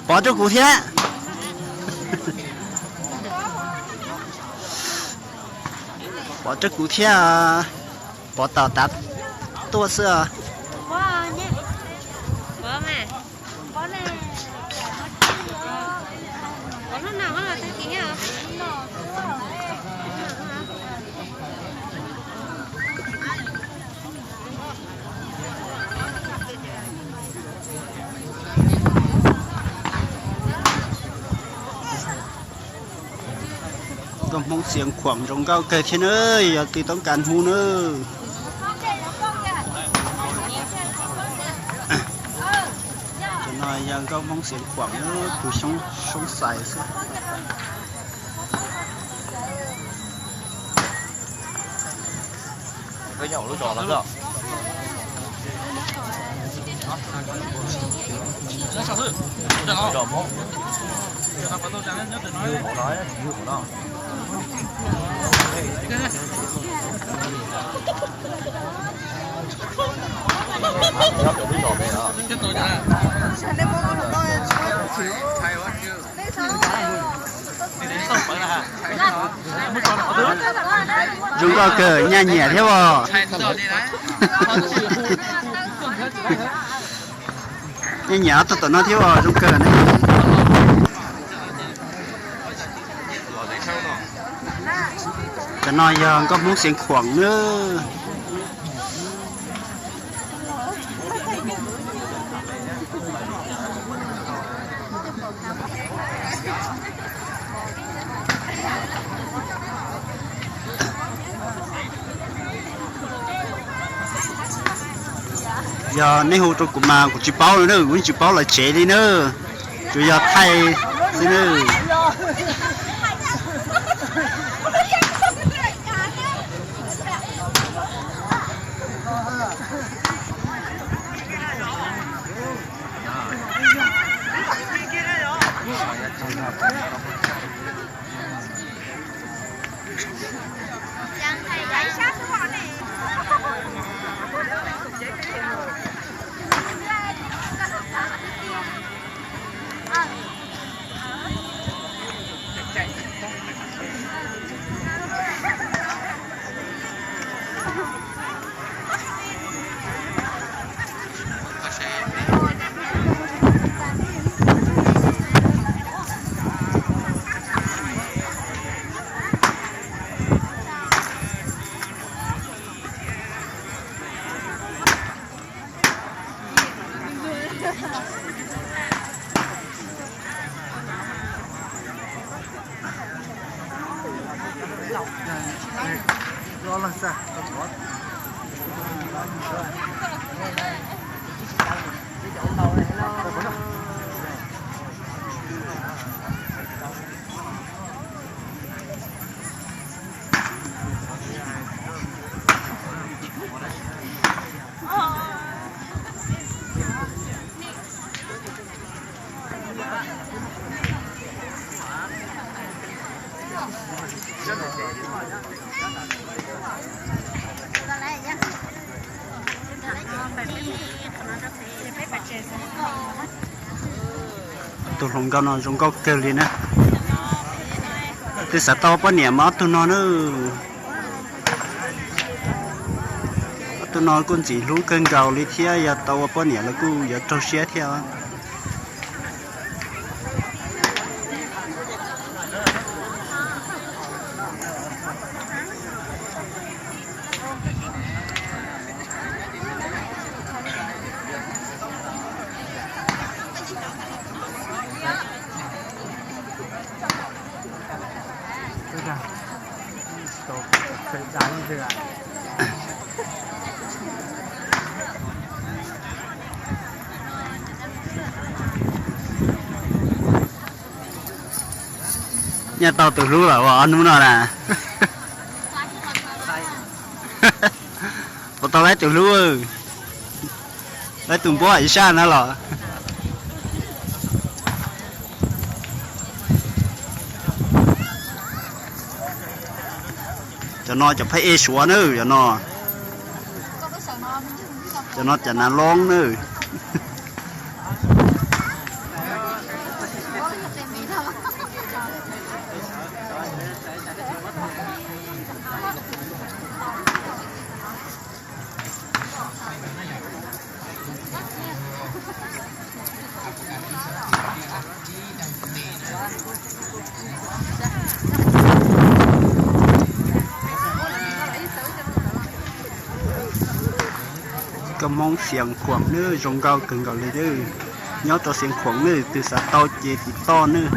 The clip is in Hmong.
Pov rau kuv thiab. Pov rau kuv thiab. Pov tom tav tuaj xwb. Nkauj Hmoob Xiav Khuam zoo nkauj kawg thiab na, yog leej twg toob kas hu na. Cov no yog Nkauj Hmoob Xiav Khuam na, tus Soob Xais xwb. Zoo nkauj kawg, nyaj nyiam thiab os. Nyaj nyiam ob tug tom no thiab os, zoo kawg ne. Cov no yog Nkauj Hmoob Xiav Khuam na. Yog nej hu rau kuv mas kuv tsis paub li na, kuv yeej tsis paub lawv tsev li na. Tsuas yog thaij xwb na. Tus hluas nkauj no zoo nkauj kawg li na. Twb xav tau poj niam mas ob tug no na. Ob tug no kuj ntxim hlub kawg nkaus li thiab, yog tau ua poj niam los kuj yuav raug siab thiab. Nyaj tau tus hlub lawm ua ob hnub no na. Puas tau laib tus hlub, laib tus npuab ib sab na los. Cov no cov phab ej Suav na cov no. Cov no cas nas loob nawb. Koj Hmoob Xiav Khuam nawb, zoo nkauj kawg nkaus li nawb. Nyob rau Xiav Khuam nawb, tus xav tau ces tiv toj nawb.